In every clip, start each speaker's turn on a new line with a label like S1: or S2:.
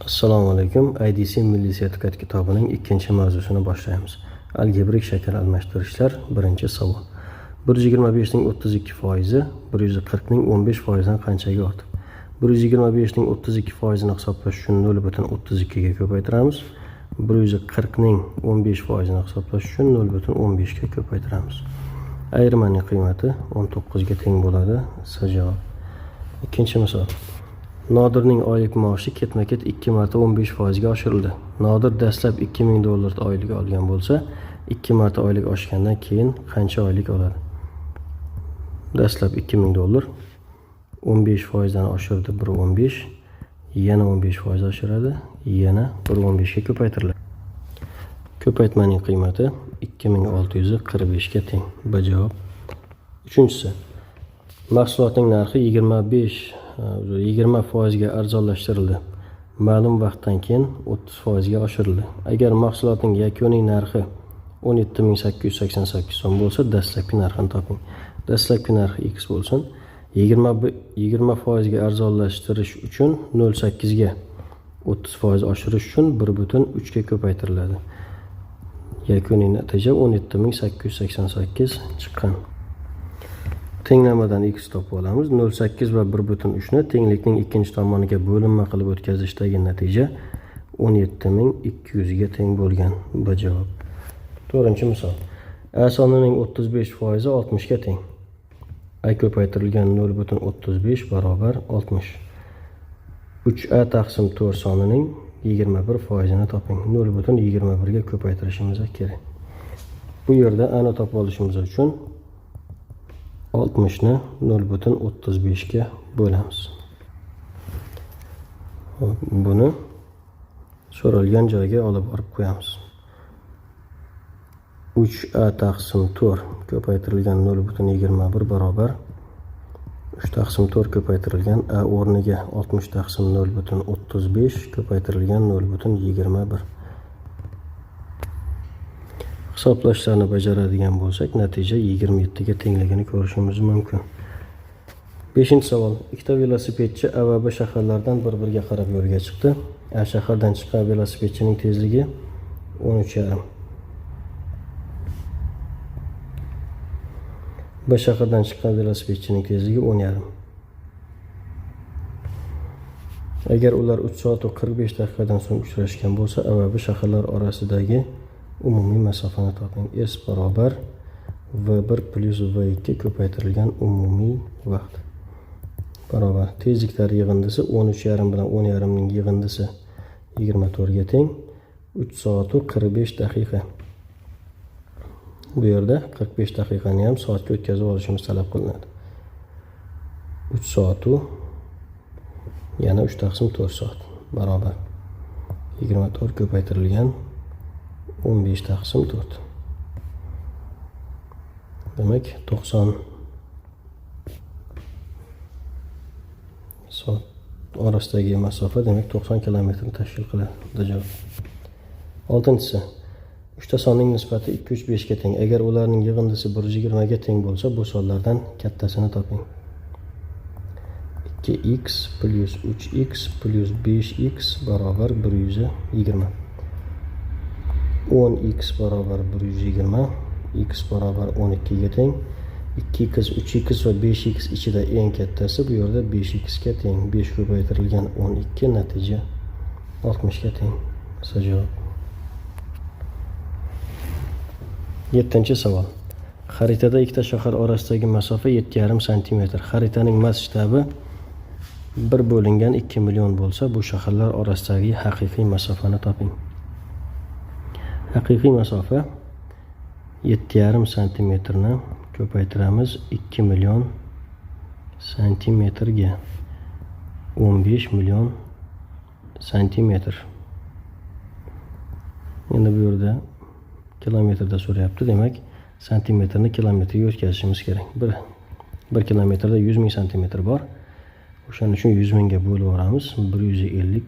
S1: Assalomu alaykum. IDC milliy sertifikat kitobining ikkinchi mavzusini boshlaymiz. Algebrik shakl almashtirishlar, birinchi savol. 125 ning 32 foizi 140 ning 15 foizidan qanchaga ortiq? 125 ning 32 foizini hisoblash uchun 0,32 ga ko'paytiramiz. 140 ning 15 foizini hisoblash uchun 0,15 ga ko'paytiramiz. Ayirmaning qiymati 19 ga teng bo'ladi. S javob. Ikkinchi misol. Nodirning oylik maoshi ketma-ket 2 marta 15 foizga oshirildi. Nodir dastlab 2000 dollar oylik olgan bo'lsa, 2 marta oylik oshgandan keyin qancha oylik oladi? Dastlab 2000 dollar, 15 foizdan oshirdi 1.15, yana 15 foiz oshiradi, yana 1.15 ga ko'paytiriladi. Ko'paytmaning qiymati 2645 ga teng. B javob. Uchinchisi. Mahsulotning narxi 20 foizga arzonlashtirildi. Ma'lum vaqtdan keyin 30 foizga oshirildi. Agar mahsulotning yakuniy narxi 17 888 so'm bo'lsa, dastlabki narxini toping. Dastlabki narxi x bo'lsin. 20 foizga arzonlashtirish uchun 0,8 ga, 30 foiz oshirish uchun 1,3 ga ko'paytiriladi. Yakuniy natija 17 888 chiqqan. Tenglamadan x topib olamiz. 0,8 va 1,3 ni tenglikning ikkinchi tomoniga bo'linma qilib o'tkazishdagi natija 17 200 ga teng bo'lgan. B javob. To'rtinchi misol. A sonining 35 foizi 60 ga teng. A ko'paytirilgan 0,35 barobar 60. 3A taqsim 4 sonining 21 foizini toping. 0,21 ga ko'paytirishimiz kerak. Bu yerda A ni topib olishimiz uchun 60 ni 0,35 ga bo'lamiz. Hop, buni so'ralgan joyga olib borib qo'yamiz. 3a taqsim 4 ko'paytirilgan 0,21 barobar 3 taqsim 4 ko'paytirilgan a o'rniga 60 taqsim 0,35 ko'paytirilgan 0,21. Hisoblashlarni bajaradigan bo'lsak, natija 27 ga tengligini ko'rishimiz mumkin. Beshinchi savol. Ikkita velosipedchi A va B shaharlaridan bir-biriga qarab yo'lga chiqdi. A shahardan chiqqan velosipedchining tezligi 13,5. B shahardan chiqqan velosipedchining tezligi 10,5. Agar ular 3 soat va 45 daqiqadan so'ng uchrashgan bo'lsa, A va B shaharlar orasidagi umumiy masofani toping. S barobar V1 plyus V2 ko'paytirilgan umumiy vaqt barobar tezliklar yig'indisi 13,5 bilan 10,5 ning yig'indisi 24 ga teng, 3 soat va 45 daqiqa. Bu yerda 45 daqiqani ham soatga o'tkazib olishimiz talab qilinadi. 3 soat u yana 3 taqsim 4 soat barobar 24 ko'paytirilgan 15 taqsim 4. Demak, 90 soat orasidagi masofa, demak, 90 kilometrni tashkil qiladi. Javob. Oltinchisi. Uchta sonning nisbati 2, 3, 5 ga teng. Agar ularning yig'indisi 120 ga teng bo'lsa, bu sonlardan kattasini toping. 2x plyus 3x plyus 5x barobar 120. 10x barobar 120, x barobar 12 ga teng. 2x, 3x va 5x ichida eng kattasi bu yerda 5x ga teng. 5 ko'paytirilgan 12, natija 60 ga teng. Javob. Yettinchi savol. Xaritada ikkita shahar orasidagi masofa 7,5 santimetr. Xaritaning masshtabi 1 bo'lingan 2 million bo'lsa, bu shaharlar orasidagi haqiqiy masofani toping. Haqiqiy masofa 7,5 santimetrni ko'paytiramiz 2 million santimetrga, 15 million santimetr. Endi bu yerda kilometrda so'rayapti. Demak, santimetrni kilometrga o'tkazishimiz kerak. 1 kilometrda 100 ming santimetr bor. O'shaning uchun 100 mingga bo'lib yuboramiz. 150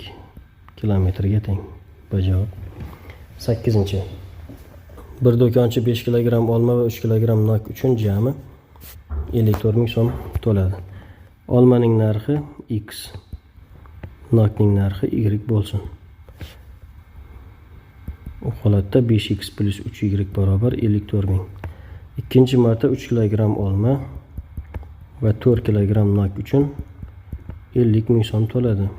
S1: kilometrga teng. Bu javob. Sakkizinchi. Bir do'konchi 5 kilogramm olma va 3 kilogramm nok uchun jami 54 ming so'm to'ladi. Olmaning narxi x, Nokning narxi y bo'lsin. U holatda 5x plyus 3y barobar 54 ming. Ikkinchi marta 3 kilogramm olma va 4 kilogramm nok uchun 50 ming so'm to'ladi.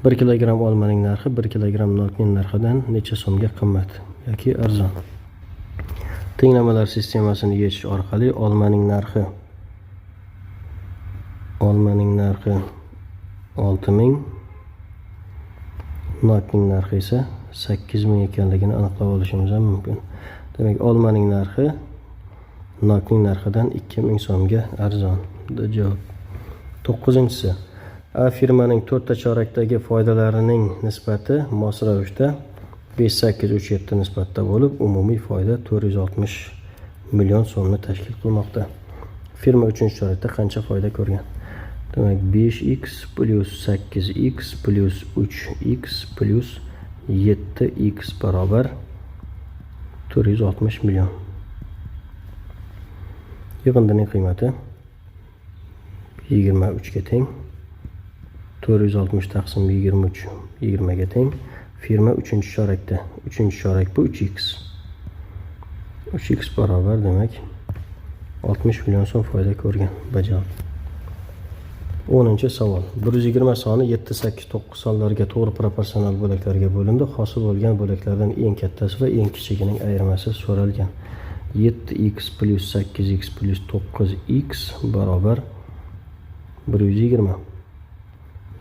S1: 1 kilogramm olmaning narxi 1 kilogramm nokning narxidan necha so'mga qimmat yoki arzon? Tenglamalar sistemasini yechish orqali olmaning narxi 6000, nokning narxi esa 8000 ekanligini aniqlab olishimiz ham mumkin. Demak, olmaning narxi nokning narxidan 2000 so'mga arzon. Javob. 9-inchisi. A firmaning 4 ta chorakdagi foydalarining nisbati mos ravishda 5 8 3 7 nisbatda bo'lib, umumiy foyda 460 million so'mni tashkil qilmoqda. Firma 3-chorakda qancha foyda ko'rgan? Demak, 5x plyus 8x plyus 3x plyus 7x barobar 460 million. Yig'indining qiymati 23 ga teng. 460 taqsim 23 20 ga teng. Firma 3-chorakda. 3-chorak bu 3x. 3x barobar, demak, 60 million so'm foyda ko'rgan. Bajon. 10-savol. 120 soni 7, 8, 9 sonlarga to'g'ri proporsional bo'laklarga bo'lindi. Hosil bo'lgan bo'laklardan eng kattasi va eng kichigining ayirmasi so'ralgan. 7x plyus 8x plyus 9x barobar 120.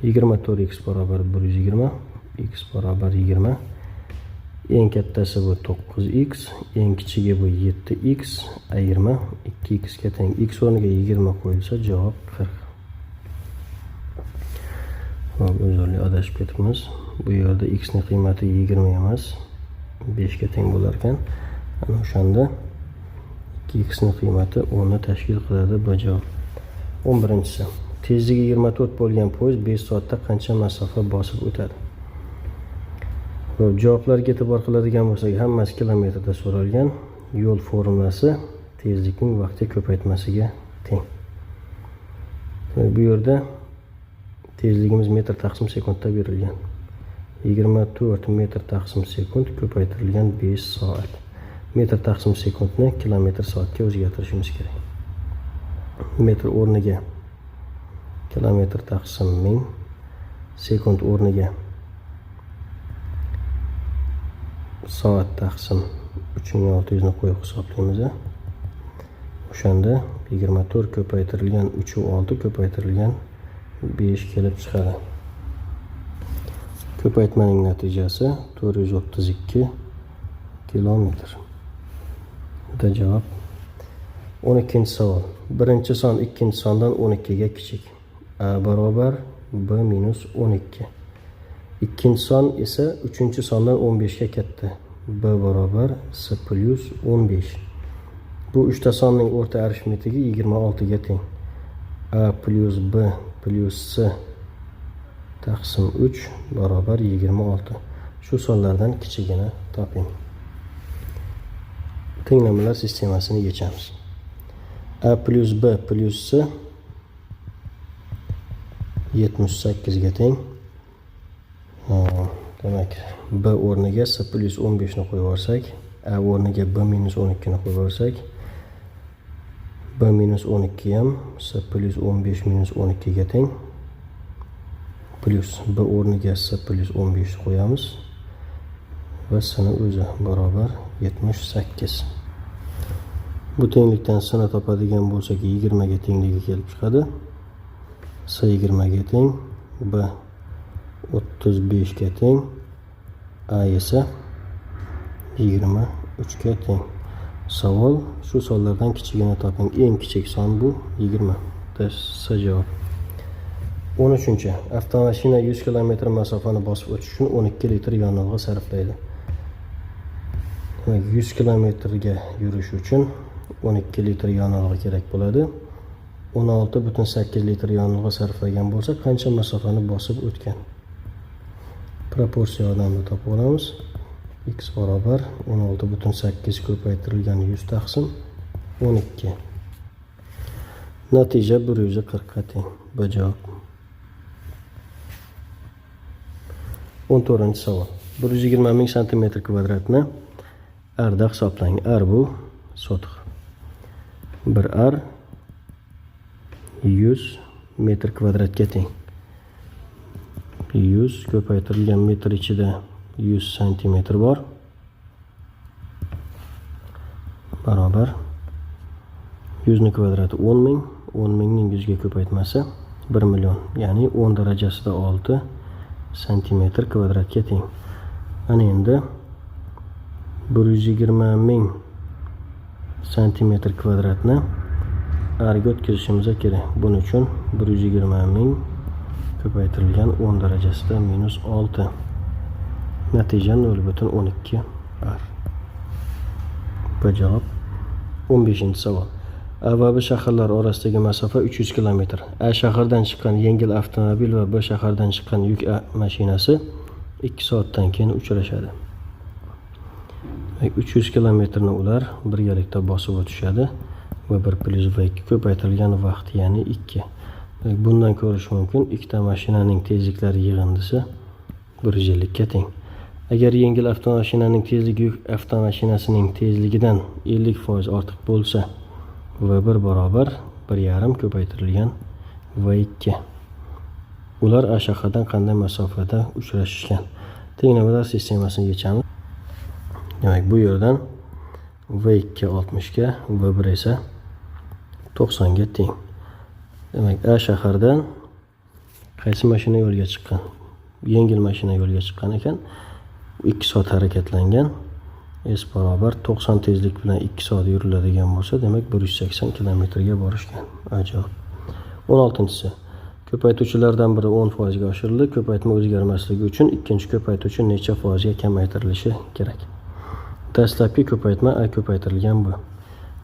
S1: 24x barobar 120, x barobar 20. Eng kattasi bu 9x, eng kichigi bu 7x, ayirma 2x ga teng. X o'rniga 20 qo'yilsa, javob 40. Hop, uzrli, adashib ketibmiz. Bu yerda x ning qiymati 20 emas, 5 ga teng bo'lar ekan. Ana o'shanda 2x ning qiymati 10 ni tashkil qiladi. Bu javob. 11-chisi. Tezligi 24 bo'lgan poyezd 5 soatda qancha masofa bosib o'tadi? Xo'p, javoblarga e'tibor qiladigan bo'lsak, hammasi kilometrda so'ralgan. Yo'l formulasi tezlikning vaqtga ko'paytmasiga teng. Demak, bu yerda tezligimiz metr taqsim sekundda berilgan. 24 metr taqsim sekund ko'paytirilgan 5 soat. Metr taqsim sekundni kilometr soatga o'zgartirishimiz kerak. Metr o'rniga kilometr taqsim 1000, sekund o'rniga soat taqsim 3600 ni qo'yib hisoblaymiz. O'shanda 24 ko'paytirilgan 3 6 ko'paytirilgan 5 kelib chiqadi. Ko'paytmaning natijasi 432 kilometr. Bu javob. 12-savol. Birinchi son ikkinchi sondan 12 ga kichik. A barobar B minus 12. Ikkinchi son esa uchinchi sondan 15 ga katta. B barobar C plyus 15. Bu uchta sonning o'rta arifmetigi 26 ga teng. A plyus B plyus C taqsim 3 barobar 26. Shu sonlardan kichigini toping. Tenglamalar sistemasini yechamiz. A plyus B plyus C 78 ga teng. Demak, B o'rniga C plyus 15 ni qo'yib yuborsak, A o'rniga B minus 12 ni qo'yib yuborsak, B minus 12 ham C plyus 15 minus 12 ga teng. Plyus B o'rniga C plyus 15 qo'yamiz va C ni o'zi barobar 78. Bu tenglikdan C ni topadigan bo'lsak, 20 ga tengligi kelib chiqadi. C 20 ga teng, B 35 ga teng, A esa 23 ga teng. Savol: shu sonlardan kichigini toping. Eng kichik son bu 20. C javob. 13. Avtomashina 100 km masofani bosib o'tish uchun 12 litr yonilg'i sarflaydi. Demak, 100 kilometrga yurish uchun 12 litr yonilg'i kerak bo'ladi. 16,8 litr yonilg'i sarflagan bo'lsa, qancha masofani bosib o'tgan? Proporsiya yordamida topib olamiz. X barobar 16,8 ko'paytirilgan 100 taqsim 12. Natija 140 ga teng. Bu javob. 14-savol. 120 ming santimetr kvadratni arda hisoblang. Ar bu sotix. 1 ar 100 metr kvadratga teng. 100 ko'paytirilgan metr ichida 100 santimetr bor. Barobar 100 ni kvadrati 10 ming, 10 mingning 100 ga ko'paytmasi 1 million, ya'ni 10 darajasida 6 santimetr kvadratga teng. Ana endi 120 ming santimetr kvadratni arga o'tkazishimiz kerak. Buning uchun 120 ming ko'paytirilgan 10 darajasida minus 6. Natija 0,12 ar. Bu javob. 15-savol. A va B shaharlari orasidagi masofa 300 kilometr. A shahardan chiqqan yengil avtomobil va B shahardan chiqqan yuk mashinasi 2 soatdan keyin uchrashadi. 300 kilometrni ular birgalikda bosib o'tishadi va 1 plyus V2 ko'paytirilgan vaqt, ya'ni 2. Bundan ko'rish mumkin, ikkita mashinaning tezliklari yig'indisi 150 ga teng. Agar yengil avtomashinaning tezligi yuk avtomashinasining tezligidan 50% ortiq bo'lsa, V1 barobar 1,5 ko'paytirilgan V2. Ular A shahardan qanday masofada uchrashishgan? Tenglamalar sistemasini yechamiz. Demak, bu yerdan V2 60 ga, V1 esa 90 ga teng. Demak, A shahardan qaysi mashina yo'lga chiqqan? Yengil mashina yo'lga chiqqan ekan. 2 soat harakatlangan. S barobar 90 tezlik bilan 2 soat yuriladigan bo'lsa, demak 180 kilometrga borishgan. Ajoyib. 16-si. Ko'paytuvchilardan biri 10% ga oshirildi. Ko'paytma o'zgarmasligi uchun ikkinchi ko'paytuvchi necha foizga kamaytirilishi kerak? Dastlabki ko'paytma A ko'paytirilgan B.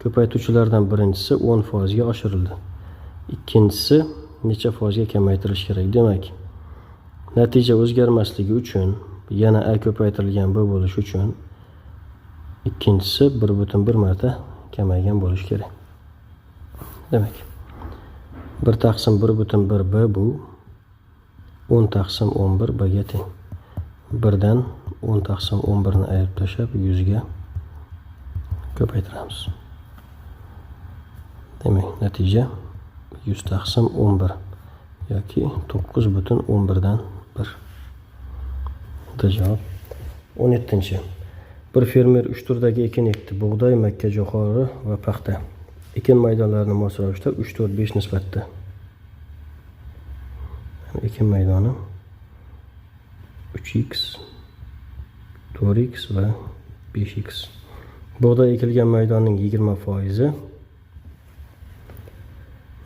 S1: Ko'paytuvchilardan birinchisi 10% ga oshirildi. Ikkinchisi necha foizga kamaytirilishi kerak? Demak, natija o'zgarmasligi uchun yana A ko'paytirilgan B bo'lishi uchun ikkinchisi 1,1 marta kamaygan bo'lishi kerak. Demak, 1 taqsim 1,1 B bu 10 taqsim 11 B ga teng. 1 dan 10 taqsim 11 ni ayirib tashlab 100 ga ko'paytiramiz. Demak, natija 100 taqsim 11 yoki 9,11 dan 1. Bu javob. 17. Bir fermer 3 turdagi ekin ekdi: bug'doy, makka jo'xori va paxta. Ekin maydonlarini mos ravishda 3, 4, 5 nisbatda. Yani ekin maydoni 3x, 4x va 5x. Bug'doy ekilgan maydonning 20%,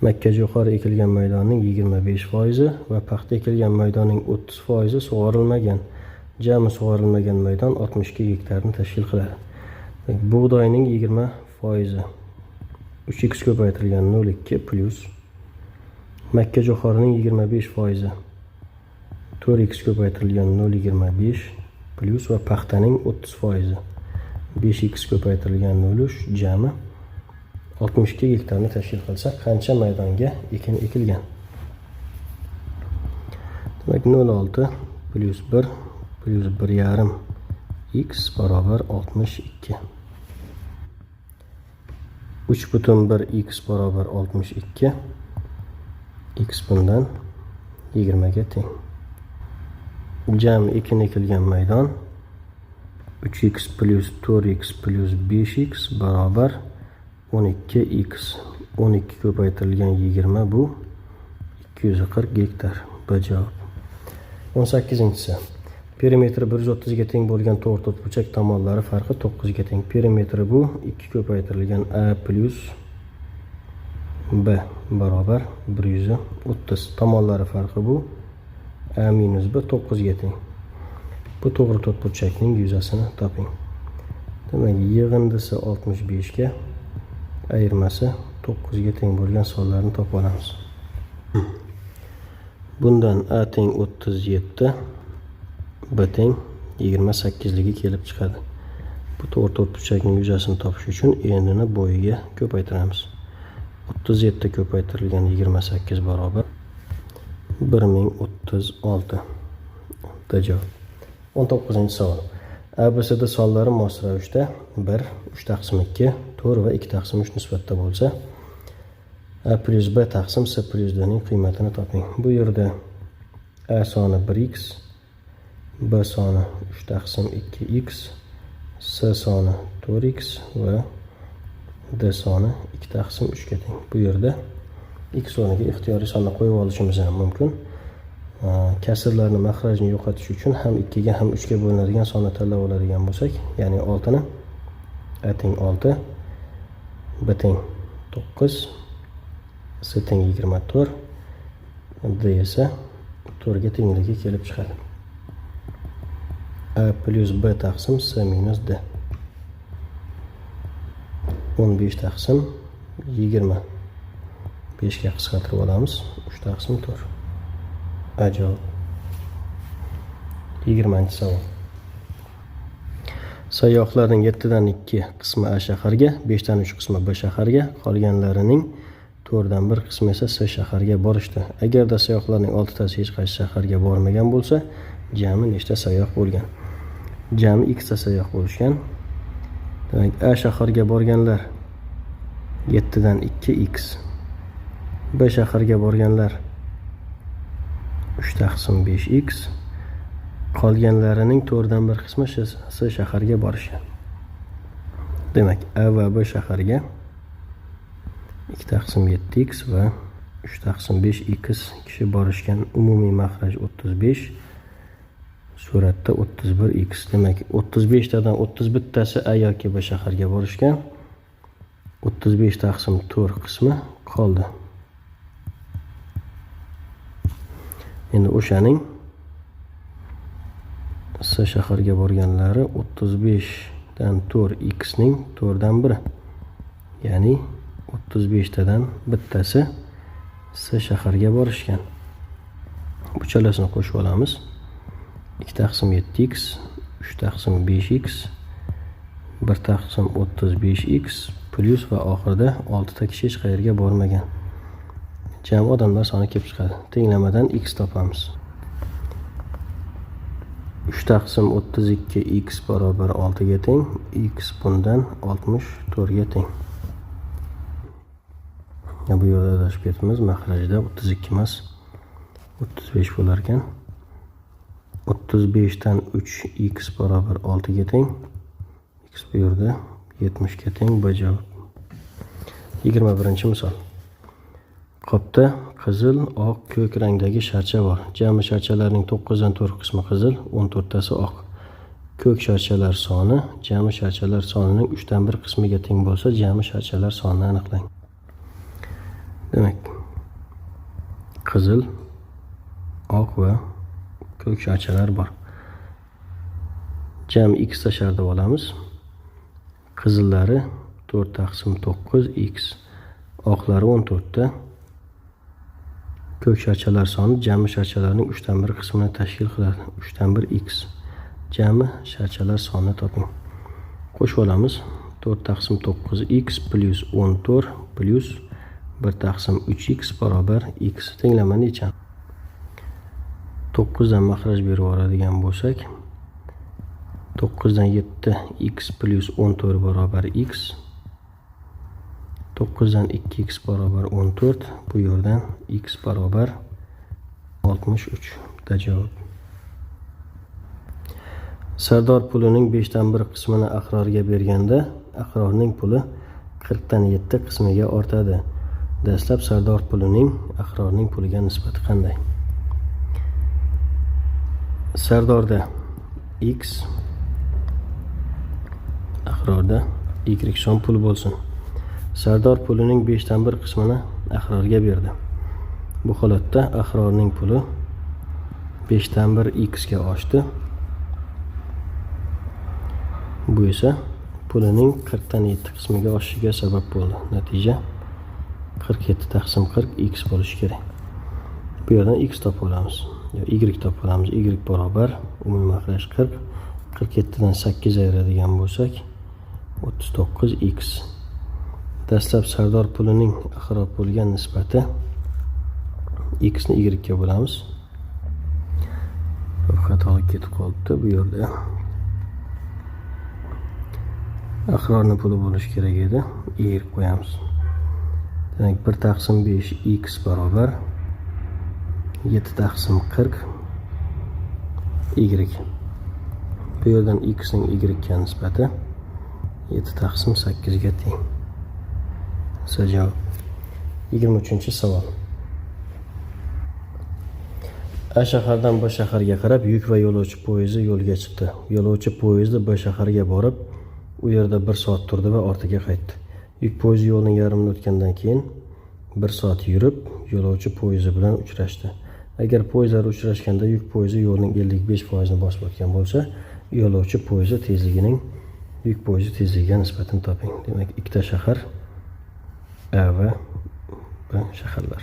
S1: makka jo'xori ekilgan maydonning 25% va paxta ekilgan maydonning 30% sug'orilmagan. Jami sug'orilmagan maydon 62 gektarni tashkil qiladi. Bug'doyning 20% 3x ko'paytirilgan 0,2 plyus makka jo'xorining 25% 4x ko'paytirilgan 0,25 plyus va paxtaning 30% 5x ko'paytirilgan 0,3 jami 62 gektarni tashkil qilsa, qancha maydonga ekin ekilgan? Demak, 0,6 plyus 1 plyus 1,5 x barobar 62. 3,1 x barobar 62. X bundan 20 ga teng. Jami ekin ekilgan maydon 3x plyus 4x plyus 5x barobar 12x. 12 ko'paytirilgan 20 bu 240 gektar. Bu javob. 18-si. Perimetri 130 ga teng bo'lgan to'g'ri to'rtburchak tomonlari farqi 9 ga teng. Perimetri bu 2 ko'paytirilgan a plyus b barobar 130. Tomonlari farqi bu a minus b 9 ga teng. Bu to'g'ri to'rtburchakning yuzasini toping. Demak, yig'indisi 65 ga, ayirmasi 9 ga teng bo'lgan sonlarni topib olamiz. Bundan a teng 37, b teng 28 ligi kelib chiqadi. Bu to'g'ri to'rtburchakning yuzasini topish uchun enini bo'yiga ko'paytiramiz. 37 ko'paytirilgan 28 barobar 1036. Javob. 19-savol. ABCD sonlari mos ravishda 1, 3 taqsim 2, 4 va 2 taqsim 3 nisbatda bo'lsa, A plyus B taqsim C plyus D ning qiymatini toping. Bu yerda A soni 1x, B soni 3 taqsim 2x, C soni 4x va D soni 2 taqsim 3 ga teng. Bu yerda x o'rniga ixtiyoriy sonni qo'yib olishimiz ham mumkin. Kasrlarni maxrajini yo'qotish uchun ham 2 ga ham 3 ga bo'linadigan sonni tanlab oladigan bo'lsak, ya'ni 6 ni, A teng 6, B teng 9, C teng 24, D esa 4 ga tengligi kelib chiqadi. A plyus B taqsim C minus D. 15 taqsim 20. 5 ga qisqartirib olamiz. 3 taqsim 4. A javob. 20-savol. Sayyohlarning 7 dan 2 qismi A shaharga, 5 dan 3 qismi B shaharga, qolganlarining 4 dan 1 qismi esa C shaharga borishdi. Agarda sayyohlarning 6 tasi hech qaysi shaharga bormagan bo'lsa, jami nechta sayyoh bo'lgan? Jami x ta sayyoh bo'lishgan. Demak, A shaharga borganlar 7 dan 2 x. B shaharga borganlar 3 taqsim 5 x. Qolganlarining 4 dan 1 qismi C shaharga borishgan. Demak, A va B shaharga 2 taqsim 7 x va 3 taqsim 5 x kishi borishgan. Umumiy maxraj 35, suratda 31 x. Demak, 35 tadan 31 tasi A yoki B shaharga borishgan. 35 taqsim 4 qismi qoldi. Endi o'shaning C shaharga borganlari 35 dan 4 x ning 4 dan 1. Ya'ni 35 tadan bittasi C shaharga borishgan. Bu chalasini qo'shib olamiz. 2 taqsim 7 x, 3 taqsim 5 x, 1 taqsim 35 x plyus va oxirida 6 ta kishi hech qayerga bormagan. Jami odamlar soni kelib chiqadi. Tenglamadan x topamiz. 3 taqsim 32 x barobar 6 ga teng. X bundan 64 ga teng. Ya bu yerda adashib ketibmiz. Maxrajda 32 emas, 35 bo'lar ekan. 35 dan 3 x barobar 6 ga teng. X bu yerda 70 ga teng. Bu javob. 21-misol. Qopda qizil, oq, ko'k rangdagi sharcha bor. Jami sharchalarning 9 dan 4 qismi qizil, 14 tasi oq. Ko'k sharchalar soni jami sharchalar sonining 3 dan 1 qismiga teng bo'lsa, jami sharchalar sonini aniqlang. Demak, qizil, oq va ko'k sharchalar bor. Jami x ta shar deb olamiz. Qizillari 4 taqsim 9 x, oqlari 14 ta. Ko'k sharchalar soni jami sharchalarning 3 dan 1 qismini tashkil qiladi. 3 dan 1 x. Jami sharchalar sonini toping. Qo'shib olamiz. 4 taqsim 9 x plyus 14 plyus 1 taqsim 3 x barobar x. Tenglamani yechamiz. 9 dan maxraj berib yuboradigan bo'lsak, 9 dan 7 x plyus 14 barobar x. 9 dan 2 x barobar 14. Bu yerdan x barobar 63 da javob. Sardor pulining 5 dan 1 qismini Ahrorga berganda, Ahrorning puli 40 dan 7 qismiga ortadi. Dastlab Sardor pulining Ahrorning puliga nisbati qanday? Sardorda x, Ahrorda y so'm pul bo'lsin. Sardor pulining 5 dan 1 qismini Ahrorga berdi. Bu holatda Ahrorning puli 5 dan 1 x ga oshdi. Bu esa pulining 40 dan 7 qismiga oshishiga sabab bo'ldi. Natija 47 taqsim 40 x bo'lishi kerak. Bu yerdan x topib olamiz. Yo, y topib olamiz. Y barobar umumiy maxraj 40. 47 dan 8 ayiradigan bo'lsak, 39 x. Dastlab Sardor pulining Ahror puliga nisbati x ni y ga bo'lamiz. Bir xatolik ketib qolibdi bu yerda. Ahrorni puli bo'lishi kerak edi. Y qo'yamiz. Demak, 1 taqsim 5 x barobar 7 taqsim 40 y. Bu yerdan x ning y ga nisbati 7 taqsim 8 ga teng. Javob. 23-savol. A shahardan B shaharga qarab yuk va yo'lovchi poyezdi yo'lga chiqdi. Yo'lovchi poyezdi B shaharga borib, u yerda 1 soat turdi va ortiga qaytdi. Yuk poyezdi yo'lning yarmini o'tgandan keyin 1 soat yurib, yo'lovchi poyezdi bilan uchrashdi. Agar poyezdlar uchrashganda yuk poyezdi yo'lning 55% bosib o'tgan bo'lsa, yo'lovchi poyezdi tezligining yuk poyezdi tezligiga nisbatini toping. Demak, ikkita shahar A va B shaharlar.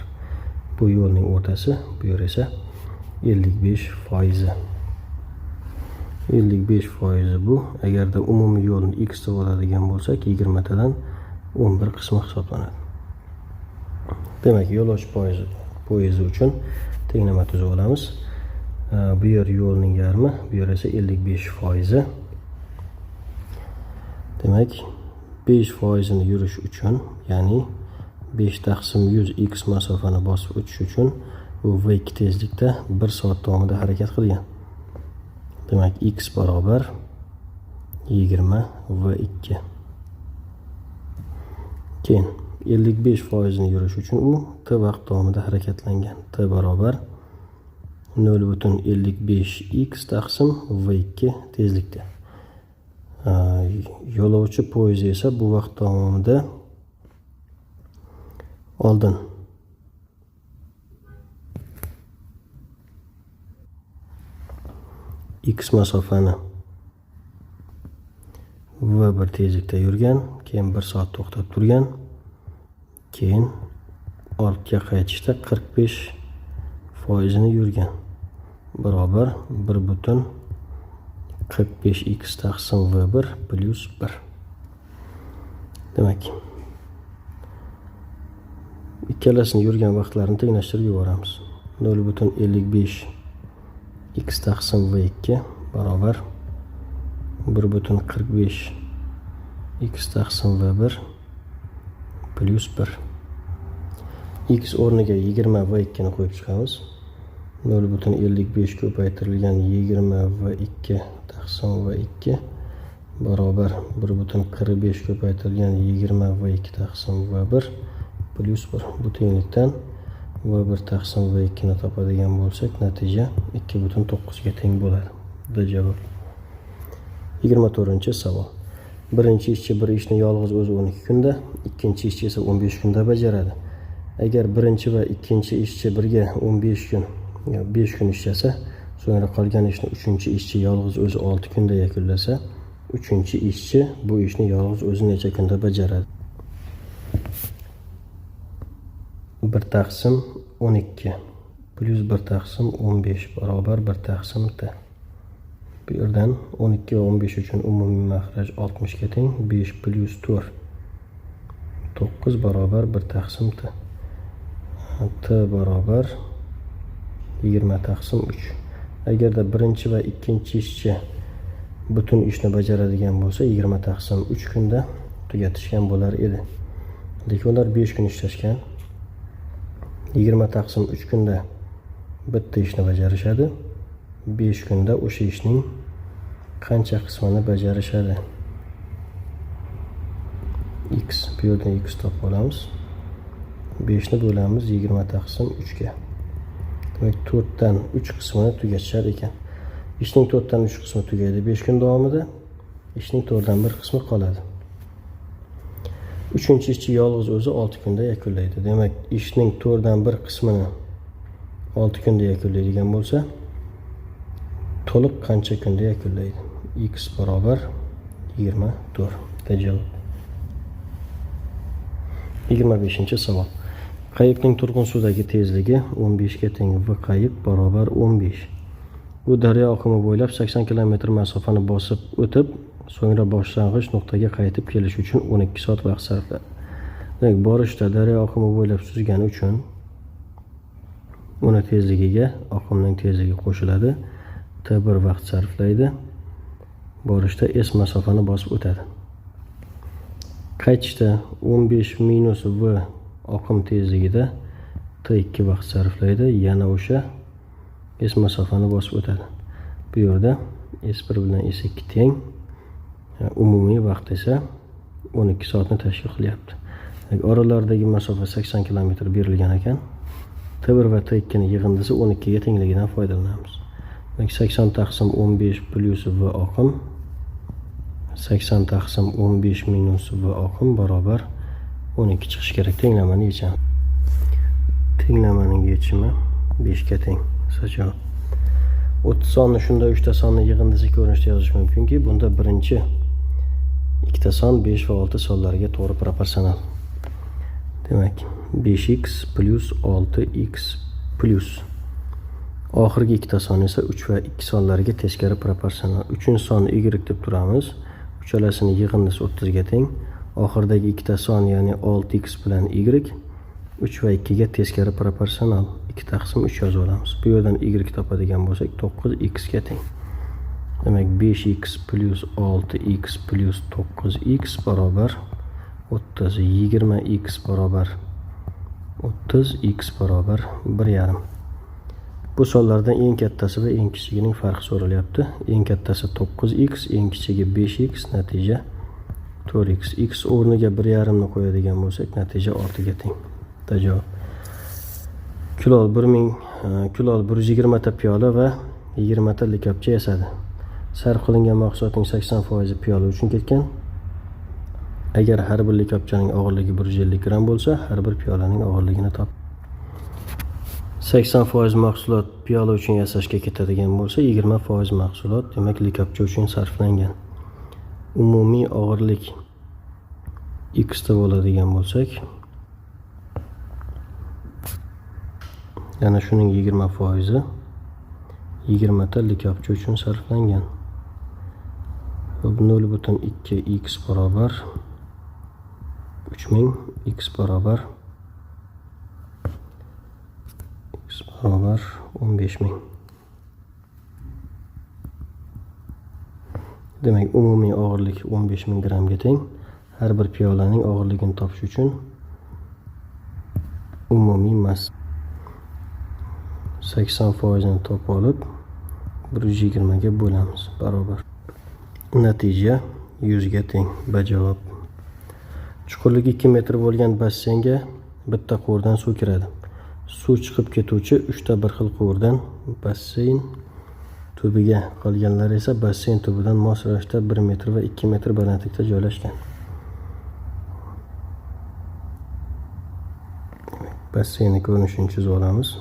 S1: Bu yo'lning o'rtasi, bu yer esa 55%. 55% bu. Agarda umumiy yo'lni x deb oladigan bo'lsak, 20 tadan 11 qismi hisoblanadi. Demak, yo'lovchi poyezdi uchun tenglama tuzib olamiz. Bu yer yo'lning yarmi, bu yer esa 55%. Demak, 5% yurish uchun, ya'ni 5 taqsim 100 x masofani bosib o'tish uchun u v2 tezlikda 1 soat davomida harakat qilgan. Demak, x barobar 20 v2. Keyin 55% yurish uchun u t vaqt davomida harakatlangan. T barobar 0,55 x taqsim v2 tezlikda. Yo'lovchi poyezdi esa bu vaqt davomida oldin x masofani v1 tezlikda yurgan, keyin 1 soat to'xtab turgan, keyin ortga qaytishda 45% yurgan. Barobar 1,45 x taqsim v1 plyus 1. Demak, ikkalasini yurgan vaqtlarini tenglashtirib yuboramiz. 0,55 x taqsim v2 barobar 1,45 x taqsim v1 plyus 1. X o'rniga 20 v2 ni qo'yib chiqamiz. 0,55 ko'paytirilgan 20 v2 taqsim v2 barobar 1,45 ko'paytirilgan 20 v2 taqsim v1 plyus 1. Bu tenglikdan v1 taqsim v2 ni topadigan bo'lsak, natija 2,9 ga teng bo'ladi. D javob. 24-savol. Birinchi ishchi bir ishni yolg'iz o'zi 12 kunda, ikkinchi ishchi esa 15 kunda bajaradi. Agar birinchi va ikkinchi ishchi birga 15 kun, 5 kun ishlasa, so'ngra qolgan ishni uchinchi ishchi yolg'iz o'zi 6 kunda yakunlasa, uchinchi ishchi bu ishni yolg'iz o'zi necha kunda bajaradi? 1 taqsim 12 plyus 1 taqsim 15 barobar 1 taqsim t. Bu yerdan 12 va 15 uchun umumiy maxraj 60 ga teng, 5 plyus 4 9 barobar 1 taqsim t. T barobar 20 taqsim 3. Agarda birinchi va ikkinchi ishchi butun ishni bajaradigan bo'lsa, 20 taqsim 3 kunda tugatishgan bo'lar edi. Lekin ular 5 kun ishlashgan. 20 taqsim 3 kunda bitta ishni bajarishadi. 5 kunda o'sha ishning qancha qismini bajarishadi? X, bu yerdan x topib olamiz. 5 ni bo'lamiz 20 taqsim 3 ga. Demak, 4 dan 3 qismini tugatishar ekan. Ishning 4 dan 3 qismi tugaydi 5 kun davomida. Ishning 4 dan 1 qismi qoladi. Uchinchi ishchi yolg'iz o'zi 6 kunda yakunlaydi. Demak, ishning 4 dan 1 qismini 6 kunda yakunlaydigan bo'lsa, to'liq qancha kunda yakunlaydi? X barobar 24. Javob. 25-savol. Qayiqning turg'un suvdagi tezligi 15 ga teng, v qayiq barobar 15. U daryo oqimi bo'ylab 80 km masofani bosib o'tib, so'ngra boshlang'ich nuqtaga qaytib kelish uchun 12 soat vaqt sarfladi. Demak, borishda daryo oqimi bo'ylab suzgani uchun uni tezligiga oqimning tezligi qo'shiladi. T1 vaqt sarflaydi. Borishda S masofani bosib o'tadi. Qaytishda 15 minus V oqim tezligida T2 vaqt sarflaydi, yana o'sha S masofani bosib o'tadi. Bu yerda S1 bilan S2 teng, umumiy vaqt esa 12 soatni tashkil qilyapti. Oralaridagi masofa 80 km berilgan ekan. T1 va T2 ning yig'indisi 12 ga tengligidan foydalanamiz. Demak, 80 taqsim 15 plyus V oqim 80 taqsim 15 minus V oqim barobar 12 chiqishi kerak. Tenglamani yechamiz. Tenglamaning yechimi 5 ga teng. Javob. 30 sonni shunda 3 ta sonni yig'indisi ko'rinishida yozish mumkinki, bunda birinchi ikkita son 5 va 6 sonlariga to'g'ri proporsional. Demak, 5x plyus 6x plyus oxirgi ikkita son esa 3 va 2 sonlariga teskari proporsional. 3-sonni y deb turamiz. Uchalasini yig'indisi 30 ga teng. Oxiridagi ikkita son, ya'ni 6x bilan y 3 va 2 ga teskari proporsional. 2 taqsim 3 yozib olamiz. Bu yerdan y topadigan bo'lsak 9x ga teng. Demak, 5x plyus 6x plyus 9x barobar 30, 20x barobar 30, x barobar 1,5. Bu sonlardan eng kattasi va eng kichigining farqi so'ralyapti. Eng kattasi 9x, eng kichigi 5x, natija 4x. X o'rniga 1,5 ni qo'yadigan bo'lsak, natija 6 ga teng. Javob. Kulol 1000, kulol 120 ta piyola va 20 ta likopcha yasadi. Sarf qilingan mahsulotning 80% piyola uchun ketgan. Agar har bir likopchaning og'irligi 150 gramm bo'lsa, har bir piyolaning og'irligini top. 80% mahsulot piyola uchun yasashga ketadigan bo'lsa, 20% mahsulot demak likopcha uchun sarflangan. Umumiy og'irlik x deb oladigan bo'lsak, yana shuning 20% 20 ta likopcha uchun sarflangan. 0,2 x barobar 3000, x barobar 15000. Demak, umumiy og'irlik 15000 grammga teng. Har bir piyolaning og'irligini topish uchun umumiy massa 80% topib olib 120 ga bo'lamiz, barobar. Natija 100 ga teng. Bajavob. Chuqurligi 2 metr bo'lgan basseynga bitta quvurdan suv kiradi. Suv chiqib ketuvchi 3 ta bir xil quvurdan basseyn tubiga, qolganlari esa basseyn tubidan mos ravishda 1 metr va 2 metr balandlikda joylashgan. Basseynni ko'rinishini chizib olamiz.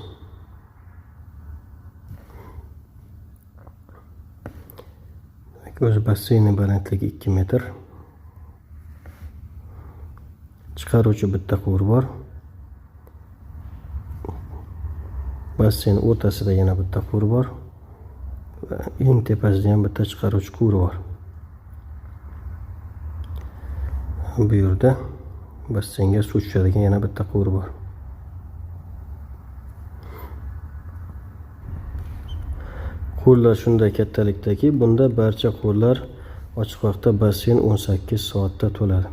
S1: O'zi basseynning balandligi 2 metr. Chiqaruvchi bitta quvur bor. Basseyn o'rtasida yana bitta quvur bor. Va eng tepasida ham bitta chiqaruvchi quvur bor. Bu yerda basseynga suv tushadigan yana bitta quvur bor. Quvurlar shunday kattalikdaki, bunda barcha quvurlar ochiq vaqtda basseyn 18 soatda to'ladi.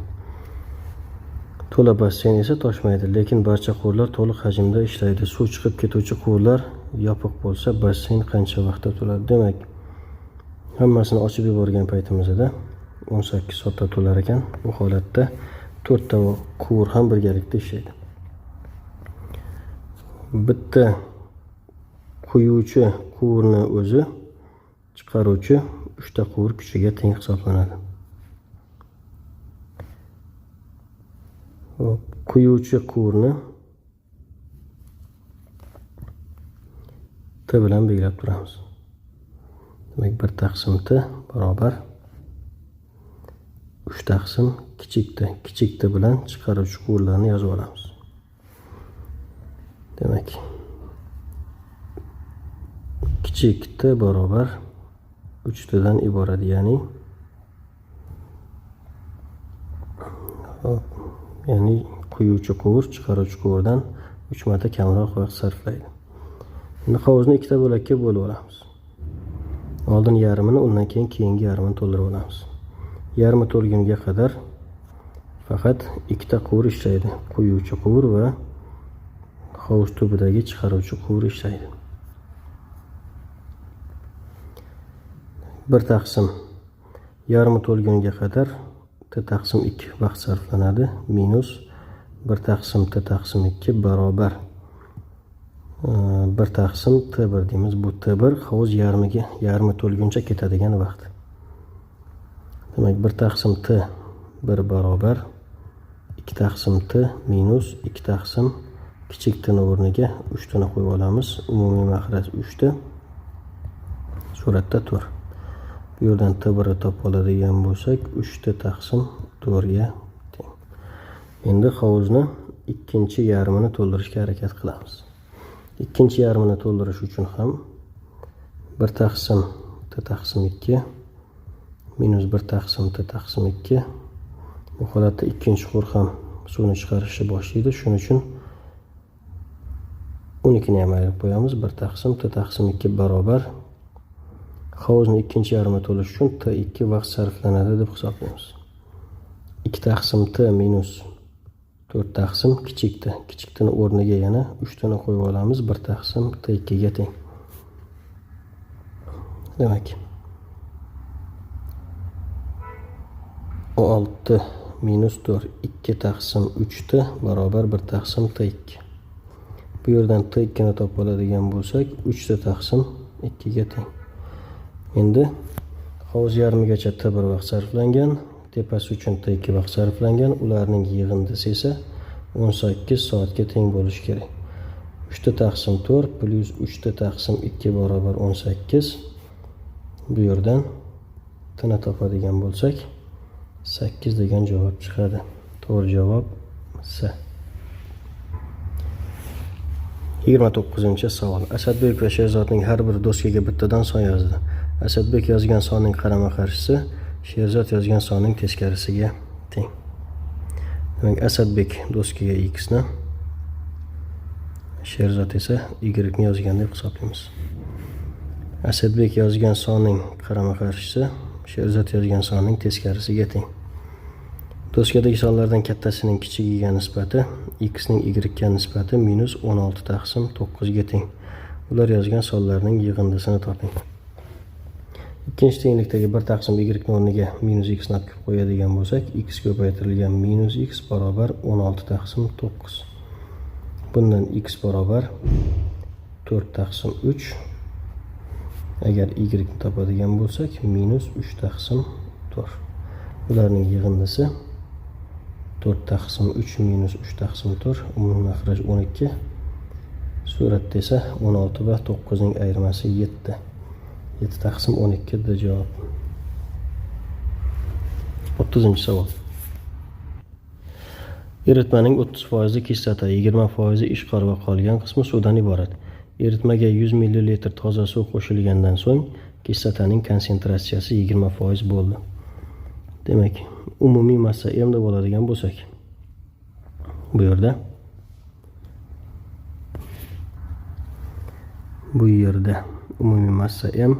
S1: To'la basseyn esa toshmaydi, lekin barcha quvurlar to'liq hajmda ishlaydi. Suv chiqib ketuvchi quvurlar yopiq bo'lsa, basseyn qancha vaqtda to'ladi? Demak, hammasini ochib yuborgan paytimizda 18 soatda to'lar ekan. Bu holatda 4 ta quvur ham birgalikda ishlaydi. Bitta quyuvchi quvurni o'zi chiqaruvchi 3 ta quvur kuchiga teng hisoblanadi. Quyuvchi quvurni T bilan belgilab turamiz. Demak, 1 taqsim T barobar 3 taqsim kichik T. Kichik T bilan chiqaruvchi quvurlarni yozib olamiz. Demak, kichik T barobar 3 T dan iborat, ya'ni quyuvchi quvur chiqaruvchi quvurdan 3 marta kamroq vaqt sarflaydi. Endi hovuzni ikkita bo'lakka bo'lib olamiz. Oldin yarmini, undan keyin keyingi yarmini to'ldirib olamiz. Yarmi to'lgunga qadar faqat ikkita quvur ishlaydi. Quyuvchi quvur va hovuz tubidagi chiqaruvchi quvur ishlaydi. 1 taqsim yarmi to'lgunga qadar t taqsim 2 vaqt sarflanadi. Minus 1 taqsim t taqsim 2 barobar 1 taqsim t1 deymiz. Bu t1 hovuz yarmiga, yarmi to'lguncha ketadigan vaqt. Demak, 1 taqsim t1 barobar 2 taqsim t minus 2 taqsim kichik t ni o'rniga 3 tni qo'yib olamiz. Umumiy mahraj 3 ta. Suratda 4. Bu yerdan t1 ni topib oladigan bo'lsak, 3 t taqsim 4 ga teng. Endi hovuzni ikkinchi yarmini to'ldirishga harakat qilamiz. Ikkinchi yarmini to'ldirish uchun ham 1 taqsim t taqsim 2 minus 1 taqsim t taqsim 2. Bu holatda ikkinchi quvur ham suvni chiqarishni boshlaydi. Shuning uchun 12 ni ham ayirib qo'yamiz. 1 taqsim t taqsim 2 barobar hovuzni ikkinchi yarmi to'lish uchun t2 vaqt sarflanadi deb hisoblaymiz. 2 taqsim t minus 4 taqsim kichik t. Kichik t ni o'rniga yana 3 tni qo'yib olamiz. 1 taqsim t2 ga teng. Demak, 6 minus 4 2 taqsim 3 t barobar 1 taqsim t2. Bu yerdan t2 ni topib oladigan bo'lsak, 3 t taqsim 2 ga teng. Endi hovuz yarmigacha t1 vaqt sarflangan, tepasi uchun t2 vaqt sarflangan, ularning yig'indisi esa 18 soatga teng bo'lishi kerak. 3 t taqsim 4 plyus 3 t taqsim 2 barobar 18. Bu yerdan t ni topadigan bo'lsak, 8 degan javob chiqadi. To'g'ri javob S. 29-savol. Asadbek va Sherzodning har biri doskaga bittadan son yozdi. Asadbek yozgan sonning qarama-qarshisi Sherzod yozgan sonning teskarisiga teng. Demak, Asadbek doskaga x ni, Sherzod esa y ni yozgan deb hisoblaymiz. Asadbek yozgan sonning qarama-qarshisi Sherzod yozgan sonning teskarisiga teng. Doskadagi sonlardan kattasining kichigiga nisbati x ning y ga nisbati minus 16 taqsim 9 ga teng. Ular yozgan sonlarning yig'indisini toping. Ikkinchi tenglikdagi 1 taqsim y ni o'rniga minus x ni olib kelib qo'yadigan bo'lsak, x ko'paytirilgan minus x barobar 16 taqsim 9. Bundan x barobar 4 taqsim 3. Agar y ni topadigan bo'lsak, minus 3 taqsim 4. Ularning yig'indisi 4 taqsim 3 minus 3 taqsim 4, umumiy mahraj 12. Suratda esa 16 va 9 ning ayirmasi 7. 7 taqsim 12 da javob. 30-savol. Eritmaning 30% kislota, 20% ishqor va qolgan qismi suvdan iborat. Eritmaga 100 ml toza suv qo'shilgandan so'ng kislotaning konsentratsiyasi 20% bo'ldi. Demak, umumiy massa m deb oladigan bo'lsak, bu yerda umumiy massa m,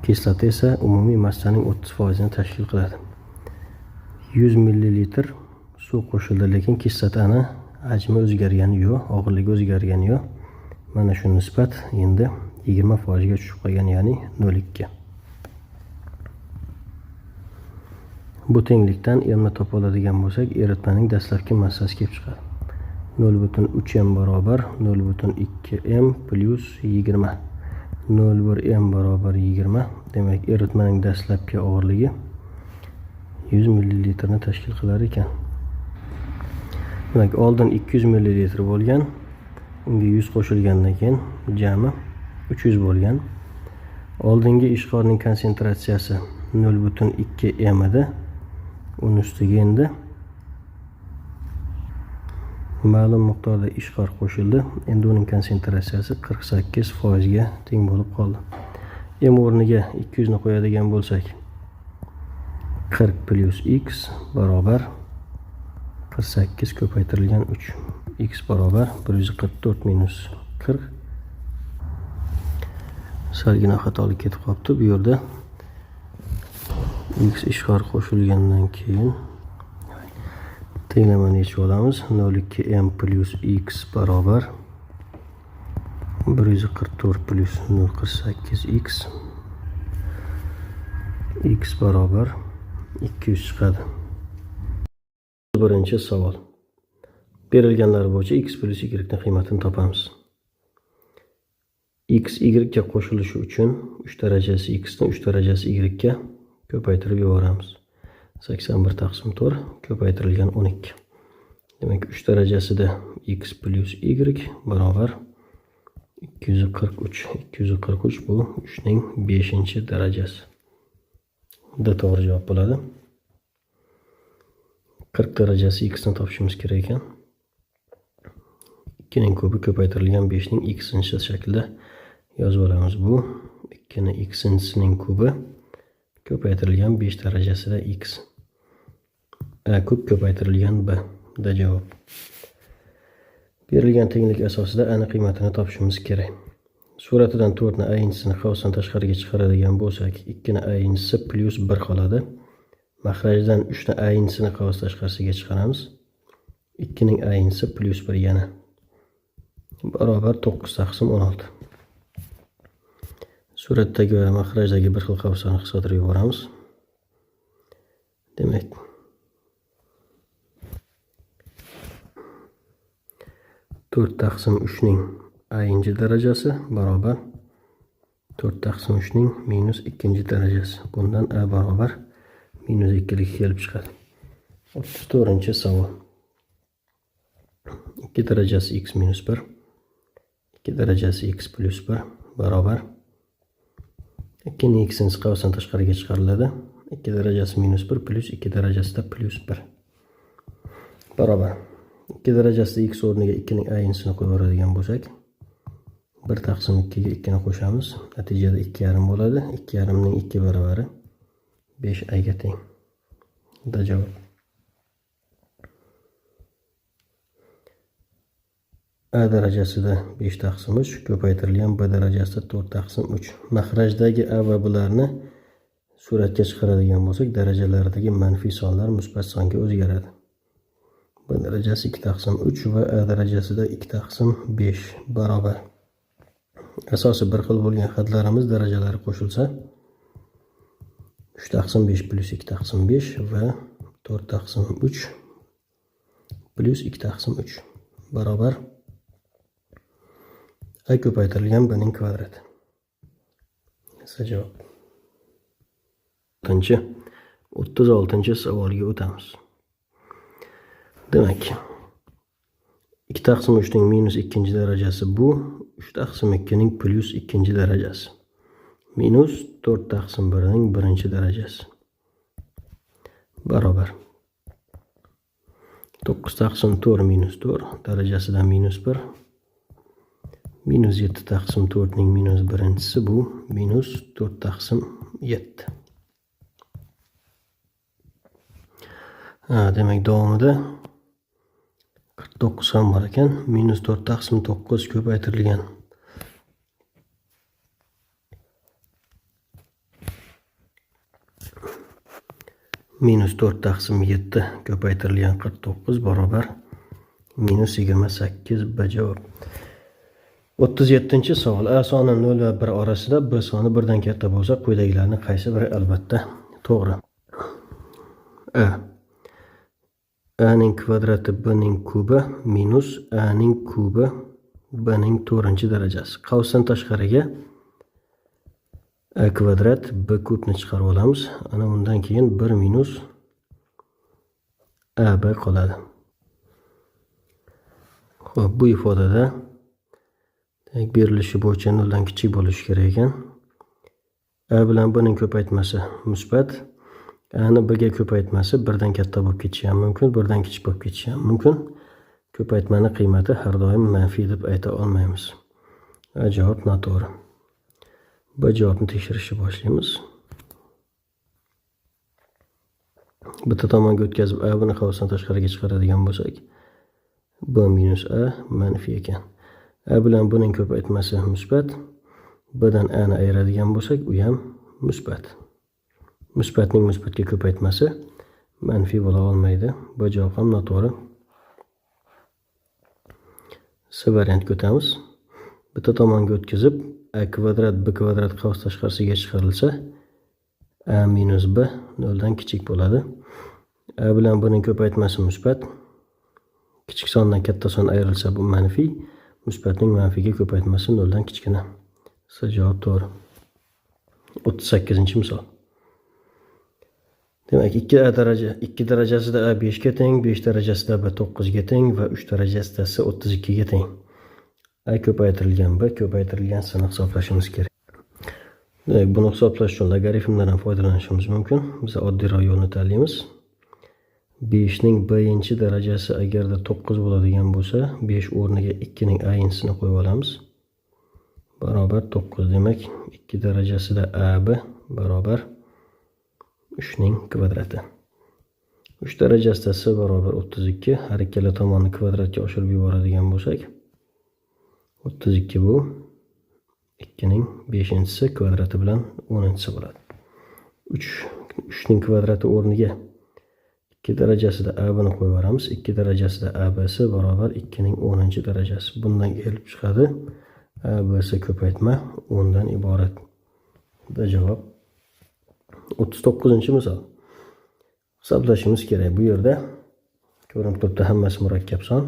S1: kislota esa umumiy massaning 30% tashkil qiladi. 100 ml suv qo'shildi, lekin kislotani hajmi o'zgargani yo'q, og'irligi o'zgargani yo'q. Mana shu nisbat endi 20% ga tushib qolgan, ya'ni 0,2. Bu tenglikdan m ni topa oladigan bo'lsak, eritmaning dastlabki massasi kelib chiqadi. 0,3 m barobar 0,2 m plyus 20. 0,1 m barobar 20. Demak, eritmaning dastlabki og'irligi 100 millilitrni tashkil qilar ekan. Demak, oldin 200 millilitr bo'lgan, unga 100 qo'shilgandan keyin jami 300 bo'lgan. Oldingi ishqorning konsentratsiyasi 0,2 m edi. Uni ustiga endi ma'lum miqdorda ishqor qo'shildi. Endi uning konsentratsiyasi 48% ga teng bo'lib qoldi. M o'rniga 200 ni qo'yadigan bo'lsak, 40 plyus x barobar 48 ko'paytirilgan 3. X barobar 144 minus 40. Salgina xatolik ketib qolibdi. Bu yerda x ishqor qo'shilgandan keyin tenglamani yechib olamiz. 0,2 m plyus x barobar 144 plyus 0,48 x, x barobar 200 chiqadi. Birinchi savol. Berilganlar bo'yicha x plyus y ning qiymatini topamiz. X y ga qo'shilishi uchun 3 darajasi x ni 3 darajasi y ga ko'paytirib yuboramiz. 81 taqsim 4 ko'paytirilgan 12. Demak, 3 darajasida x plyus y barobar 243. 243 bu 3 ning 5-darajasi. D to'g'ri javob bo'ladi. 40 darajasi x ni topishimiz kerak ekan. 2 ning kubi ko'paytirilgan 5 ning x-inchi shaklda yozib olamiz. Bu 2 ning x-inchisining kubi ko'paytirilgan 5 darajasida x. A kub ko'paytirilgan b da javob. Berilgan tenglik asosida a ni qiymatini topishimiz kerak. Suratidan 4 ni a inchisini qavsdan tashqariga chiqaradigan bo'lsak, 2 ni a inchisi plyus 1 qoladi. Maxrajdan 3 ni a inchisini qavs tashqarisiga chiqaramiz. 2 ning a inchisi plyus 1 yana barobar 9 taqsim 16. Suratdagi va maxrajdagi bir xil qavslarni qisqartirib yuboramiz. Demak, 4 taqsim 3 ning a-inchi darajasi barobar 4 taqsim 3 ning minus 2 darajasi. Bundan a barobar minus 2lik kelib chiqadi. 34-savol. 2 darajasi x minus 1, 2 darajasi x plyus 1 barobar 2 ning x-inchisi qavsdan tashqariga chiqariladi. 2 darajasi minus 1 plyus 2 darajasida plyus 1 barobar 2 darajasida x o'rniga 2 ning a-inchisini qo'yib yuboradigan bo'lsak, 1 taqsim 2 ga 2 ni qo'shamiz. Natijada 2,5 bo'ladi. 2,5 ning 2 baravari 5 a ga teng. Da javob. A darajasida 5 taqsim 3 ko'paytirilgan B darajasida 4 taqsim 3. Maxrajdagi A va Blarni suratga chiqaradigan bo'lsak, darajalaridagi manfiy sonlar musbat songa o'zgaradi. B darajasi 2 taqsim 3 va A darajasida 2 taqsim 5 barobar. Asosi bir xil bo'lgan hadlarimiz darajalari qo'shilsa 3 taqsim 5 plyus 2 taqsim 5 va 4 taqsim 3 plyus 2 taqsim 3 barobar a ko'paytirilgan b ning kvadrati. Esa javob. 36-savolga o'tamiz. Demak, 2 taqsim 3 ning minus 2 darajasi bu 3 taqsim 2 ning plyus 2 darajasi. Minus 4 taqsim 1 ning 1 darajasi. Barobar 9 taqsim 4 minus 4 darajasidan minus 1. Minus 7 taqsim 4 ning minus 1-si bu minus 4 taqsim 7. Demak, davomida 49 ham bor ekan. Minus 4 taqsim 9 ko'paytirilgan minus 4 taqsim 7 ko'paytirilgan 49 barobar minus 28 b javob. 37-savol. A soni 0 va 1 orasida, B soni 1 dan katta bo'lsa, quyidagilarning qaysi biri albatta to'g'ri? A. A ning kvadrati B ning kubi minus A ning kubi B ning 4-darajasi. Qavsdan tashqariga A kvadrat B kubni chiqarib olamiz. Ana undan keyin 1 minus AB qoladi. Xo'p, bu ifodada demak berilishi bo'yicha 0 dan kichik bo'lishi kerak ekan. A bilan B ning ko'paytmasi musbat, A ni B ga ko'paytmasi 1 dan katta bo'lib ketishi ham mumkin, 1 dan kichik bo'lib ketishi ham mumkin. Ko'paytmani qiymati har doim manfiy deb ayta olmaymiz. A javob noto'g'ri. B javobni tekshirishni boshlaymiz. Bitta tomonga o'tkazib A buni qavsdan tashqariga chiqaradigan bo'lsak, B minus A manfiy ekan. A bilan B ning ko'paytmasi musbat, B dan A ni ayiradigan bo'lsak, u ham musbat. Musbatning musbatga ko'paytmasi manfiy bo'la olmaydi. Bu javob ham noto'g'ri. C variantga o'tamiz. Bitta tomonga o'tkazib, A kvadrat B kvadrat qavs tashqarisiga chiqarilsa, A minus B 0 dan kichik bo'ladi. A bilan B ning ko'paytmasi musbat. Kichik sondan katta son ayrilsa bu manfiy. Musbatning manfiyga ko'paytmasi 0 dan kichkina. C javob to'g'ri. 38-misol. Demak, 2 darajasida A 5 ga teng, 5 darajasida B 9 ga teng va 3 darajasida C 32 ga teng. A ko'paytirilgan B ko'paytirilgan C ni hisoblashimiz kerak. Demak, buni hisoblash uchun logaritmlardan foydalanishimiz mumkin. Biz oddiyroq yo'lni tanlaymiz. 5 ning b-inchi darajasi agarda 9 bo'ladigan bo'lsa, 5 o'rniga 2 ning a-inchisini qo'yib olamiz. Barobar 9. Demak, 2 darajasida AB barobar 3 ning kvadrati. 3 darajasida C barobar 32. Har ikkala tomonni kvadratga oshirib yuboradigan bo'lsak, 32 bu 2 ning 5-inchisi kvadrati bilan 10-inchisi bo'ladi. 3 ning kvadrati o'rniga 2 darajasida A bni qo'yib yuboramiz. 2 darajasida ABC barobar 2 ning 10-inchi darajasi. Bundan kelib chiqadi ABC ko'paytma 10 dan iborat. Bu javob. 39-misol. Hisoblashimiz kerak. Bu yerda ko'rinib turibdi, hammasi murakkab son.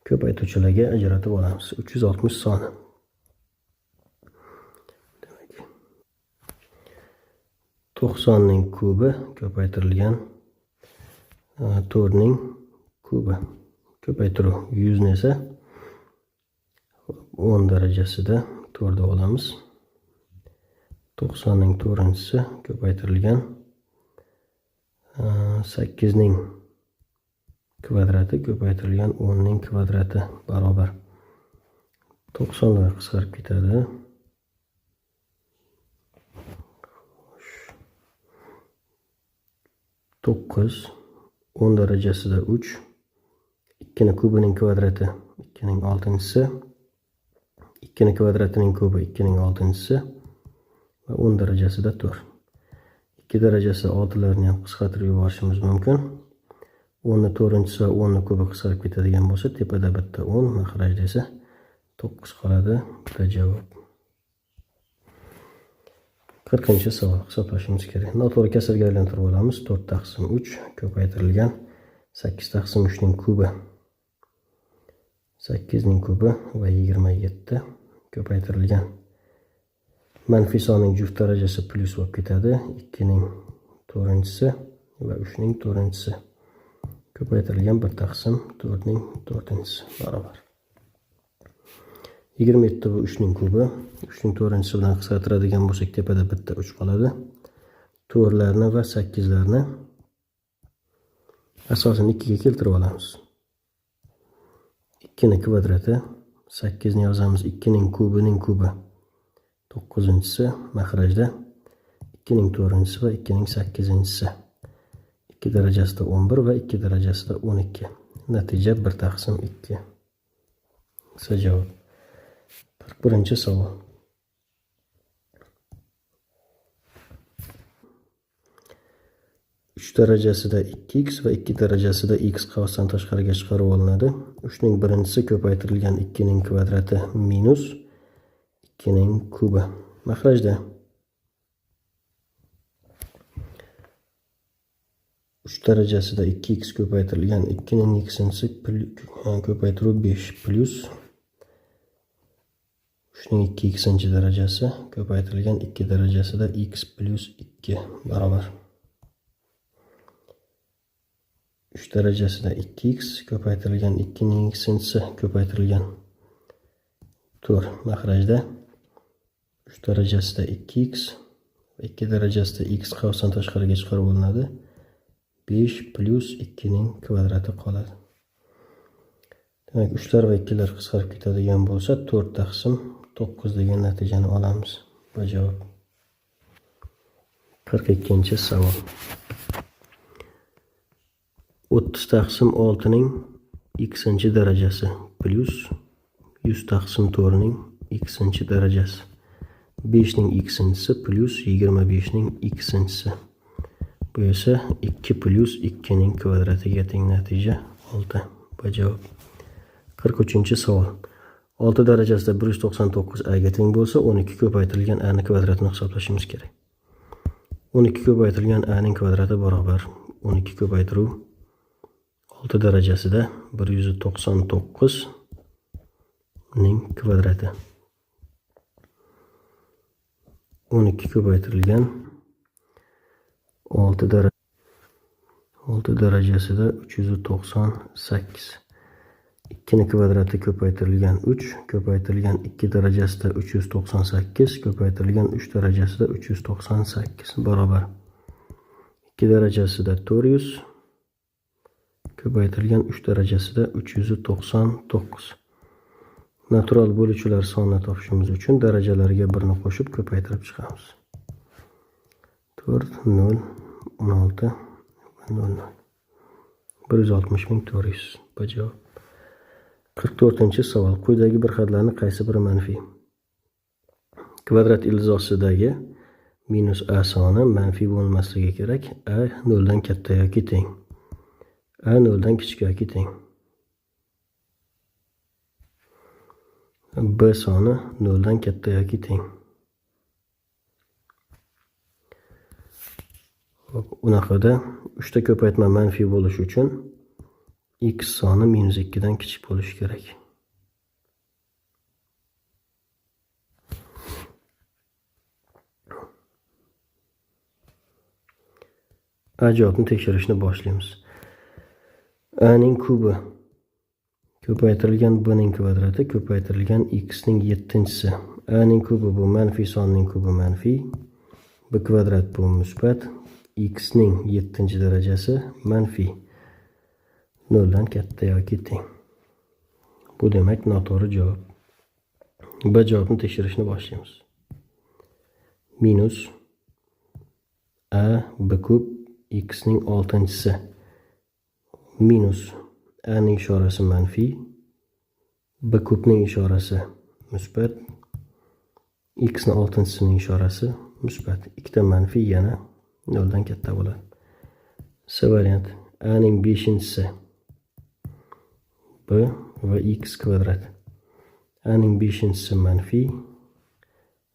S1: Ko'paytuvchilarga ajratib olamiz. 360 soni. Demak, 90 ning kubi ko'paytirilgan 4 ning kubi. Ko'paytiruv 100 ni esa 10 darajasida 4 da olamiz. 90 ning 4-inchisi ko'paytirilgan 8 ning kvadrati ko'paytirilgan 10 ning kvadrati barobar. 90lar qisqarib ketadi. Xo'sh. 9 10 darajasida 3 2 ni kubining kvadrati 2 ning 6-inchisi 2 ni kvadratining kubi 2 ning 6-inchisi va 10 darajasida 4. 2 darajasi 6larni ham qisqartirib yuborishimiz mumkin. 10 ni 4-inchisi va 10 ni kubi qisqarib ketadigan bo'lsa, tepada bitta 10, maxrajda esa 9 qoladi. Bitta javob. 40-savol hisoblashimiz kerak. Noto'g'ri kasrga aylantirib olamiz. 4 taqsim 3 ko'paytirilgan 8 taqsim 3 ning kubi. 8 ning kubi va 27 ko'paytirilgan. Manfiy sonning juft darajasi plyus bo'lib ketadi. 2 ning 4-inchisi va 3 ning 4-inchisi ko'paytirilgan 1 taqsim 4 ning 4-inchisi barobar. 27 bu 3 ning kubi. 3 ning 4-inchisi bilan qisqartiradigan bo'lsak, tepada bitta 3 qoladi. 4larni va 8larni asosan 2 ga keltirib olamiz. 2 ni kvadrati, 8 ni yozamiz, 2 ning kubining kubi 9-inchisi maxrajda 2 ning 4-inchisi va 2 ning 8-inchisi. 2 darajasida 11 va 2 darajasida 12. Natija 1 taqsim 2. C javob. 41-savol. 3 darajasida 2x va 2 darajasida x qavsdan tashqariga chiqarib olinadi. 3 ning birinchisi ko'paytirilgan 2 ning kvadrati minus 2 ning kubi. Maxrajda 3 darajasida 2x ko'paytirilgan 2 ning x-inchisi ko'paytiruv 5 plyus 3 ning 2x-inchi darajasi ko'paytirilgan 2 darajasida x plyus 2 barobar. 3 darajasida 2x ko'paytirilgan 2 ning x-inchisi ko'paytirilgan 4 maxrajda 3 darajasida 2x va 2 darajasida x qavsdan tashqariga chiqarib olinadi. 5 plyus 2 ning kvadrati qoladi. Demak, 3lar va 2lar qisqarib ketadigan bo'lsa, 4 taqsim 9 degan natijani olamiz. Bu javob. 42-savol. 30 taqsim 6 ning x-inchi darajasi plyus 100 taqsim 4 ning x-inchi darajasi. 5 ning x-inchisi plyus 25 ning x-inchisi. Bu esa 2 plyus 2 ning kvadratiga teng. Natija 6. Bu javob. 43-savol. 6 darajasida 199 a ga teng bo'lsa, 12 ko'paytirilgan a ning kvadratini hisoblashimiz kerak. 12 ko'paytirilgan a ning kvadrati barobar 12 ko'paytiruv 6 darajasida 199 ning kvadrati. 12 ko'paytirilgan 6 darajasida 398. 2 ning kvadrati ko'paytirilgan 3 ko'paytirilgan 2 darajasida 398 ko'paytirilgan 3 darajasida 398 barobar 2 darajasida 400 ko'paytirilgan 3 darajasida 399. Natural bo'luvchilar sonini topishimiz uchun darajalarga 1ni qo'shib ko'paytirib chiqamiz. 4 0 16 0 0. 160 400 bu javob. 44-savol. Quyidagi bir xatlarning qaysi biri manfiy? Kvadrat ildizosidagi minus a soni manfiy bo'lmasligi kerak. A 0 dan katta yoki teng. A 0 dan kichik yoki teng. B soni 0 dan katta yoki teng. Xo'p, unaqada 3 ta ko'paytma manfiy bo'lishi uchun x soni minus 2 dan kichik bo'lishi kerak. A javobni tekshirishni boshlaymiz. A ning kubi ko'paytirilgan b ning kvadrati ko'paytirilgan x ning 7-chisi. A ning kubi bu manfiy sonning kubi manfiy, b kvadrat bu musbat, x ning 7-darajasi manfiy. 0 dan katta yoki teng. Bu demak noto'g'ri javob. B javobni tekshirishni boshlaymiz. Minus a b kub x ning 6-chisi minus a ning ishorasi manfiy, b kubning ishorasi musbat, x ning 6-chisining ishorasi musbat. Ikkita manfiy yana 0 dan katta bo'ladi. C variant. A ning 5-chisi b va x kvadrat. A ning 5-chisi manfiy,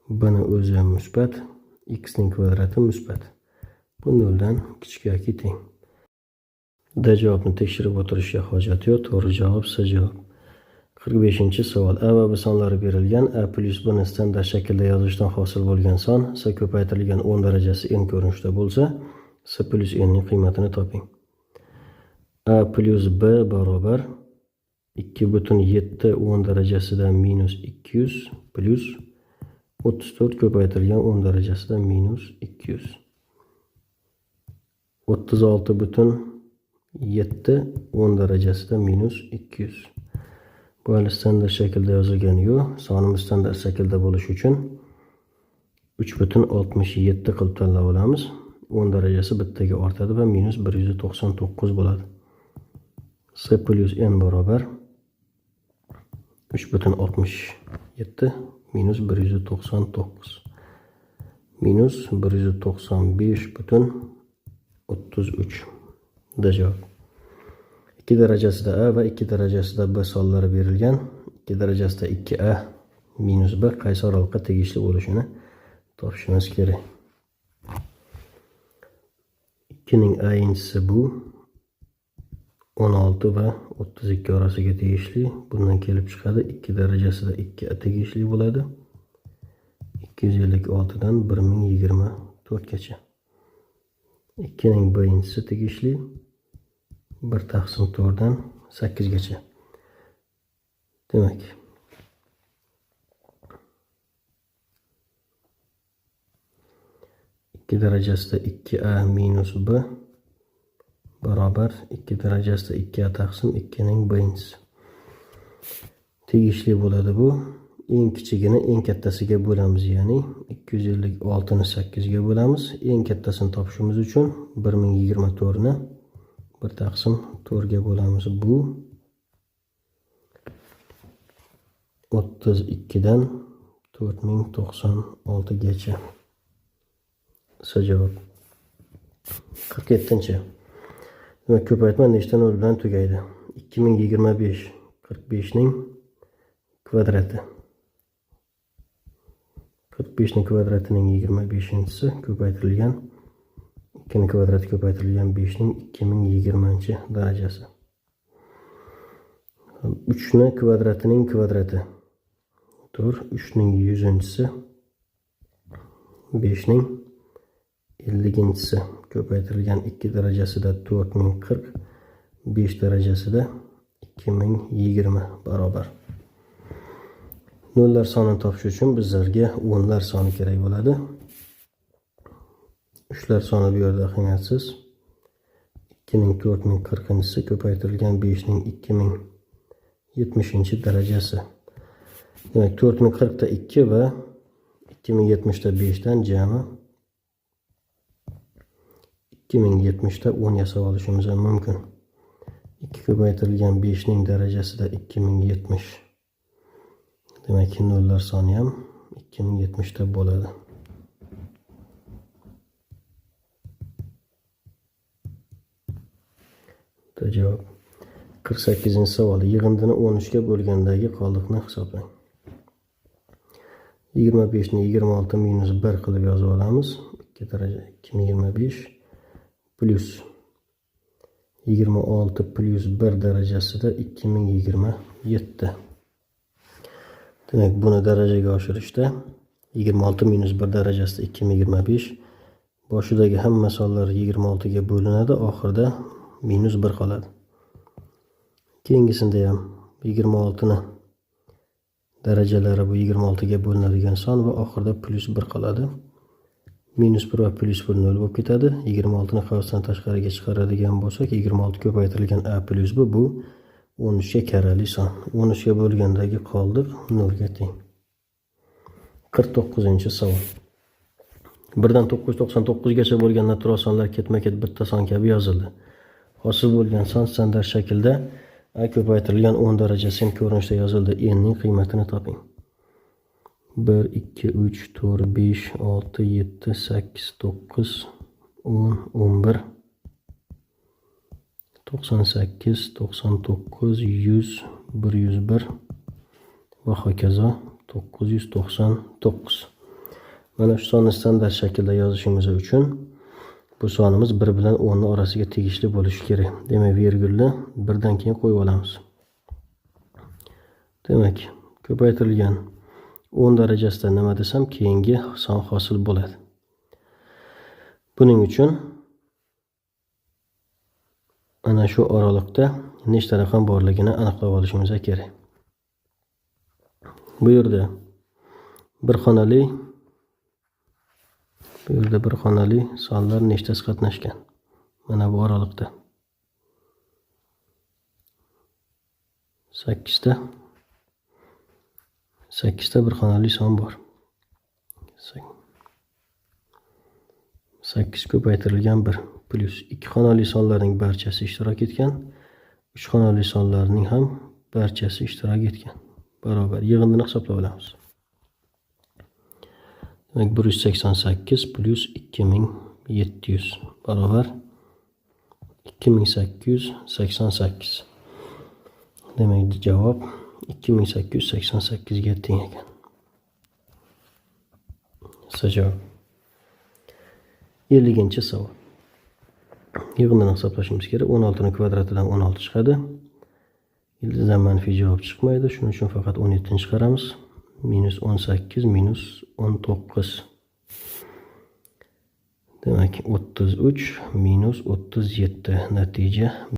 S1: b ni o'zi musbat, x ning kvadrati musbat. Bu 0 dan kichik yoki teng. D javobni tekshirib o'tirishga hojat yo'q. To'g'ri javob C javob. 45-savol. A va B sonlari berilgan. A plyus B ni standart shaklda yozishdan hosil bo'lgan son C ko'paytirilgan 10 darajasi n ko'rinishda bo'lsa, C plyus n ning qiymatini toping. A plyus B barobar 2,7 10 darajasida minus 200 plyus 34 ko'paytirilgan 10 darajasida minus 200. 36,7 10 darajasida minus 200. Bu hali standart shaklda yozilgani yo'q. Sonimiz standart shaklda bo'lishi uchun 3,67 qilib tanlab olamiz. 10 darajasi bittaga ortadi va minus 199 bo'ladi. C plyus n barobar 3,67 minus 199 minus 195,33 da javob. 2 darajasida a va 2 darajasida b sonlari berilgan. 2 darajasida 2a minus b qaysi oraliqqa tegishli bo'lishini topishimiz kerak. 2 ning a-inchisi bu 16 va 32 orasiga tegishli. Bundan kelib chiqadi 2 darajasida 2a tegishli bo'ladi. 256 dan 1024 gacha. 2 ning b-inchisi tegishli 1 taqsim 4 dan 8 gacha. Demak, 2 darajasida 2a minus b barobar 2 darajasida 2a taqsim 2 ning b-inchisi tegishli bo'ladi bu. Eng kichigini eng kattasiga bo'lamiz, ya'ni 256 ni 8 ga bo'lamiz. Eng kattasini topishimiz uchun 1024 ni 1 taqsim 4 ga bo'lamiz. Bu 32 dan 4096 gacha. C javob. 47. Demak, ko'paytma nechta nol bilan tugaydi? 2025, 45 ning kvadrati. 45 ning kvadratining 25-inchisi ko'paytirilgan 2 ning kvadrati ko'paytirilgan 5 ning 2020 darajasi. 3 ni kvadratining kvadrati. 4, 3 ning 100-inchisi 5 ning 50-inchisi ko'paytirilgan 2 darajasida 4040, 5 darajasida 2020 barobar. Nollar sonini topish uchun bizlarga o'nlar soni kerak bo'ladi. Uchlar soni bu yerda ahamiyatsiz. 2 ning 4040-inchisi ko'paytirilgan 5 ning 2070 darajasi. Demak, 4040 ta 2 va 2070 ta 5 dan jami 2070 ta 10 yasab olishimiz ham mumkin. 2 ko'paytirilgan 5 ning darajasida 2070. Demak, nollar soni ham 2070 ta bo'ladi. Bitta javob. 48-savol. Yig'indini 13 ga bo'lgandagi qoldiqni hisoblang. 25 ni 26 minus 1 qilib yozib olamiz. 2 daraja 2025 plus 26 plus 1 darajasida 2027. Demak, buni darajaga oshirishda 26 minus 1 darajasida 2025. Boshidagi hamma sonlar 26 ga bo'linadi, oxirida minus 1 qoladi. Keyingisida ham 26 ni darajalari bu 26 ga bo'linadigan son va oxirida plus 1 qoladi. Minus 1 va plus 1 0 bo'lib ketadi. 26 ni qavsdan tashqariga chiqaradigan bo'lsak, 26 ko'paytirilgan a plus b bu 13 ga karali son. 13 ga bo'lgandagi qoldiq 0 ga teng. 49-savol. 1 dan 999 gacha bo'lgan natural sonlar ketma-ket bitta son kabi yozildi. Hosil bo'lgan son standart shaklda a ko'paytirilgan 10 darajasi m ko'rinishda yozildi. N ning qiymatini toping. 1, 2, 3, 4, 5, 6, 7, 8, 9, 10, 11, 98, 99, 100, 101 va hokazo 999. Mana shu sonni standart shaklda yozishimiz uchun bu sonimiz 1 bilan 10 ning orasiga tegishli bo'lishi kerak. Demak, vergulni 1dan keyin qo'yib olamiz. Demak, ko'paytirilgan 10 darajasida nima desam, keyingi son hosil bo'ladi. Buning uchun ana shu oraliqda nechta raqam borligini aniqlab olishimiz kerak. Bu yerda bir xonali, bu yerda bir xonali sonlar nechtasi qatnashgan? Mana bu oraliqda 8 ta, 8 ta bir xonali son bor. 8 ko'paytirilgan 1 plus 2 xonali sonlarning barchasi ishtirok etgan, 3 xonali sonlarning ham barchasi ishtirok etgan. Barobar. Yig'indini hisoblab olamiz. Demak, 188 plus 2700 barobar 2888. Demak, javob 2888 ga teng ekan. Javob. 50-savol. Yig'indini hisoblashimiz kerak. 16 ning kvadratidan 16 chiqadi. Ildizdan manfiy javob chiqmaydi. Shuning uchun faqat 17 ni chiqaramiz. Minus 18 minus 19. Demak, 33 minus 37 natija